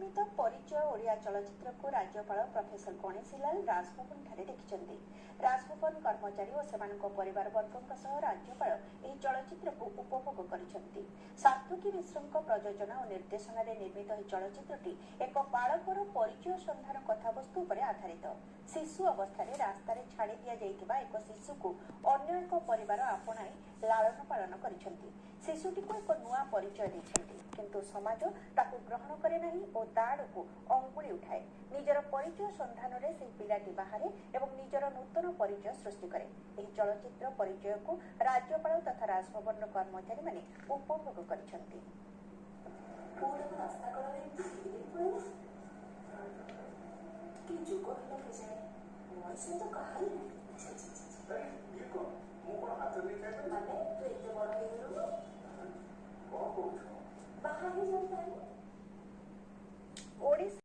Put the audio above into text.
ନିର୍ମିତ ପରିଚୟ ଓଡ଼ିଆ ଚଳଚ୍ଚିତ୍ରକୁ ରାଜ୍ୟପାଳ ପ୍ରଫେସର ଗଣେଶୀଲାଲ ରାଜଭବନଠାରେ ଦେଖିଛନ୍ତି। ରାଜଭବନ କର୍ମଚାରୀ ଓ ସେମାନଙ୍କ ପରିବାରବର୍ଗଙ୍କ ସହ ରାଜ୍ୟପାଳ ଏହି ଚଳଚ୍ଚିତ୍ରକୁ ଉପଭୋଗ କରିଛନ୍ତି। ସାର୍ଥକୀ ମିଶ୍ରଙ୍କ ପ୍ରଯୋଜନା ଓ ନିର୍ଦ୍ଦେଶନାରେ ନିର୍ମିତ ଏହି ଚଳଚ୍ଚିତ୍ରଟି ଏକ ବାଳକର ପରିଚୟ ସନ୍ଧାନ କଥାବସ୍ତୁ ଉପରେ ଆଧାରିତ। ଶିଶୁ ଅବସ୍ଥାରେ ରାସ୍ତାରେ ଛାଡ଼ି ଦିଆଯାଇଥିବା ଏକ ଶିଶୁକୁ ଅନ୍ୟ ଏକ ପରିବାର ଆପଣାଇ ଲାଳନ ପାଳନ କରିଛନ୍ତି। ଶିଶୁଟିକୁ ଏକ ନୂଆ ପରିଚୟ ଦେଇଛନ୍ତି। କିନ୍ତୁ ସମାଜ ତାକୁ ଗ୍ରହଣ କରେ ନାହିଁ ଓ ତା ଆଡ଼କୁ ଅଙ୍ଗୁଳି ଉଠାଏ। ନିଜର ପରିଚୟ ସନ୍ଧାନରେ ସେହି ପିଲାଟି ବାହାରେ ଏବଂ ନିଜର ନୂତନ ପରିଚୟ ସୃଷ୍ଟି କରେ। ଏହି ଚଳଚ୍ଚିତ୍ର ପରିଚୟକୁ ରାଜ୍ୟପାଳ ତଥା ରାଜଭବନର କର୍ମଚାରୀମାନେ ଉପଭୋଗ କରିଛନ୍ତି। ପୁଅଟାକୁ ରାସ୍ତା କଡ଼ରେ ଏମିତି ଫିଙ୍ଗି ପଳେଇଲା। କି ଯୁଗ ହେଲା କେଜାଣି, ମଣିଷ ତ କାହାରି ନାହିଁ। ଛି ଛି ଛି ଛି। ଆରେ, ଇଏ କଣ? ମୁଁ କଣ ହାତ ଦେଇ ଖାଇପାରିବି? ମାନେ ତୁ ଏତେ ବଡ଼ ହେଇଗଲୁଣୁ। କଣ କହୁଛୁ? ବାହା ହେଇଯାଉ ତାହେଲେ। ଓଡ଼ିଶା